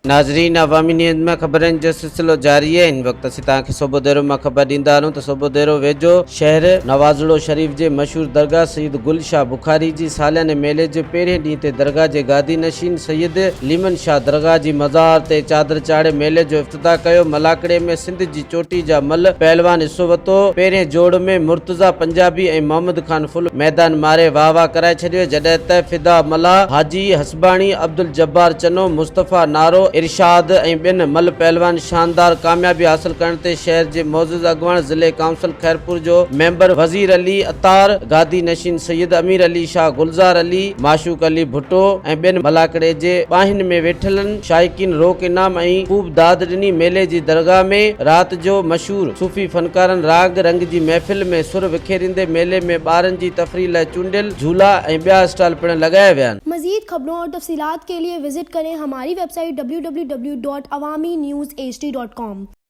ناظرين عوامي نيوز ۾ خبرن جو سلسلو جاري آهي هن وقت اسين توهان کي صوبوديرو مان خبر ڏيندا هلون ته صوبوديرو ويجهو شهر نوازڙو شريف جي مشهور درگاهه سيد گل شاهه بخاري جي سالياني ميلي جي پهرين ڏينهن تي درگاهه جي گادي نشين سيد ليمن شاهه درگاهه جي مزار تي چادر چاڙهي ميلي جو افتتاح ڪيو ملاکڙي ۾ سنڌ جي چوٽي جا ملهه پهلوان حصو ورتو. پهرين جوڙ ۾ مرتضيٰ پنجابي ۽ محمد خان ڦل ميدان ماري واهه واهه ڪرائي ڇڏيو، جڏهن ته فدا ملاح، حاجي حسباڻي، عبدالجبار چنو، مصطفيٰ نارو، ارشاد ۽ ٻين ملهه پهلوان شاندار ڪاميابي حاصل ڪرڻ تي شهر جي معزز اڳواڻ ضلعي ڪائونسل خيرپور جو ميمبر وزير علي عطار، گادي نشين سيد امير علي شاهه گلزار علي، معشوق علي ڀٽو ۽ ٻين ملاکڙي جي ٻانهن ۾ ويٺلن شائقين روڪ انعام ۽ خوب داد ڏني ميلي جي درگاهه ۾ رات جو مشهور صوفي فنڪارن راڳ رنگ جي محفل ۾ سر وکيريندي ميلي ۾ ٻارن جي تفريح لاء چونڊيل جهولا ۽ ٻيا اسٽال پڻ لڳايا ويا آهن. مزيد خبرون اور تفصيلات ڪي ليي وزٽ ڪرين هماري web site www.awamiNewsHD.com.